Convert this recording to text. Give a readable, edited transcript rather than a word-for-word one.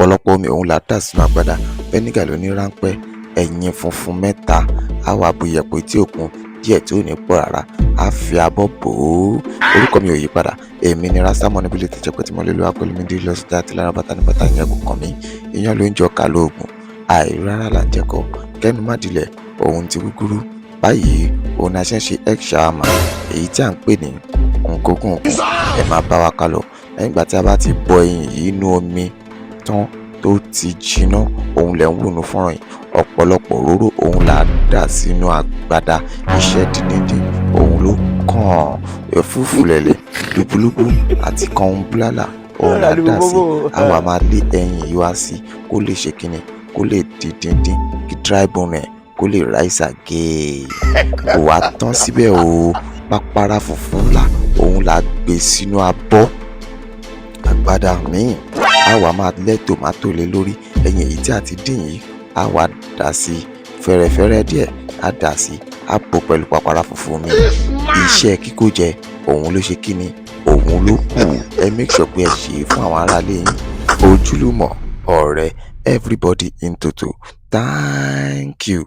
Ọ̀pọ̀lọpọ̀ omi òun là á dà sínú agbada, vinegar ló ní ráńpẹ́, ẹyin funfun 3, á wá bu iyẹ̀pẹ̀ etí òkun díẹ̀ tí ò ní pọ̀ rárá, á fi abọ́ bò ó. Orúkọ mi ò yí padà, èmi ni Rasta Money Bullet jẹ́ pé tí mo lè lo apẹ̀lú mi dé lọ sí àti lára bàtà ní bàtà yẹn kò kàn mí. Iyán ló ń jọ ká lóògùn, àìrárá là ń jẹ́kọ, kẹ́nu má dilẹ̀, òun ti gúgúrú. Báyìí òun ni a ṣe ń ṣe egg shawarma, èyí tí à ń pè ní nkókùnkùn. Ẹ máa bá wa ká lọ. Lẹ́yìn ìgbà tí a bá ti bọ ẹyin yìí inú omi tán tó ti jiná, òun lẹ̀ ń wò nínú fọ́nrán yìí. Ọ̀pọ̀lọpọ̀ òróró òun là á dà sínú agbada. Iṣẹ́ díndín òun ló kàn. Ẹ̀fúùfù lẹ̀lẹ̀, lúbúlúbú àti kọ̀ǹbúlálà òun là á dà sí. A wá máa lé ẹyin yìí wá sí kó lè ṣe kíni, kó lè di díndín, kí dry bone ẹ̀ kó lè rise again. Kò wá tán síbẹ̀ o. Pàpàrà funfun ńlá òun là á gbé sínú abọ́ agbada míì, a wá máa lẹ́ tòmátò lé lórí. Ẹyin èyí tí a ti dín yìí, a wá dà sí fẹ́rẹ́fẹ́rẹ́ díẹ̀, a dà sí, a bò pẹ̀lú pàpàrà funfun mi. Iṣẹ́ kíkó jẹ òun ló ṣe kíni, òun ló kù. Ẹ make sure pé ẹ ṣe é fún àwọn aráalé yín, ojúlùmọ̀, ọ̀rẹ́, everybody in toto. Thank you.